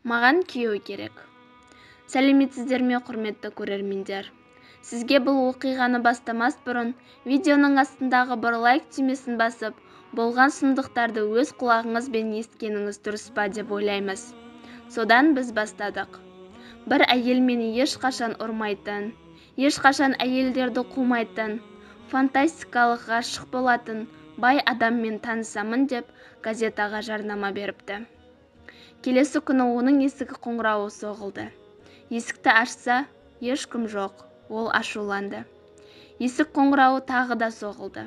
Маған күйеу керек. Сәлеметсіздер ме, құрметті көрермендер! Сізге бұл оқиғаны бастамас бұрын видеоның астындағы бір лайк түймесін басып, болған сұмдықтарды өз құлағыңызбен есіткеніңіз дұрыс па деп ойлаймыз. Содан біз бастадық. Бір әйел мені ешқашан ұрмайтын, ешқашан әйелдерді қумайтын, фантастикалық ғашық болатын бай адаммен танысамын деп газетаға жарнама беріпті. Келесі күні оның есігі қоңырауы соғылды. Есікті ашса, ешкім жоқ. Ол ашуланды. Есік қоңырауы тағы да соғылды.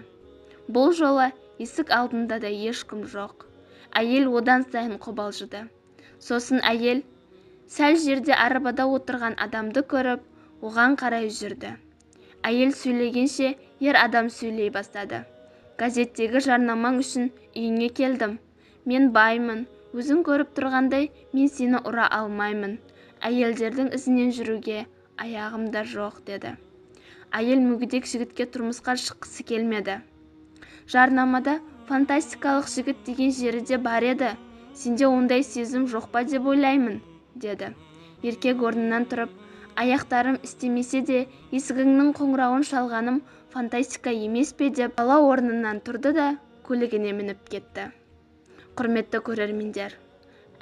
Бұл жолы есік алдында да ешкім жоқ. Әйел одан сайын қобалжыды. Сосын әйел сәл жерде арбада отырған адамды көріп, оған қарай жүрді. Әйел сөйлегенше, ер адам сөйлей бастады. Газеттегі жарнамаң үшін үйіңе келдім. Мен баймын, өзің көріп тұрғандай, мен сені ұра алмаймын. Әйелдердің ізінен жүруге аяғым да жоқ, деді. Әйел мүгедек жігітке тұрмысқа шыққысы келмеді. Жарнамада фантастикалық жігіт деген жері де бар еді. Сенде ондай сезім жоқ па деп ойлаймын, деді. Еркек орнынан тұрып, аяқтарым істемесе де, есігіңнің қоңырауын шалғаным фантастика емес пе деп, бала орнынан тұрды да көлігіне мініп кетті. Құрметті көрермендер,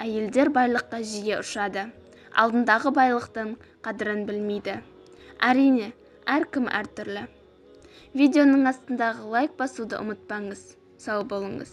әйелдер байлыққа жиі ұшады. Алдындағы байлықтың қадірін білмейді. Әрине, әркім әртүрлі. Видеоның астындағы лайк басуды ұмытпаңыз. Сау болыңыз.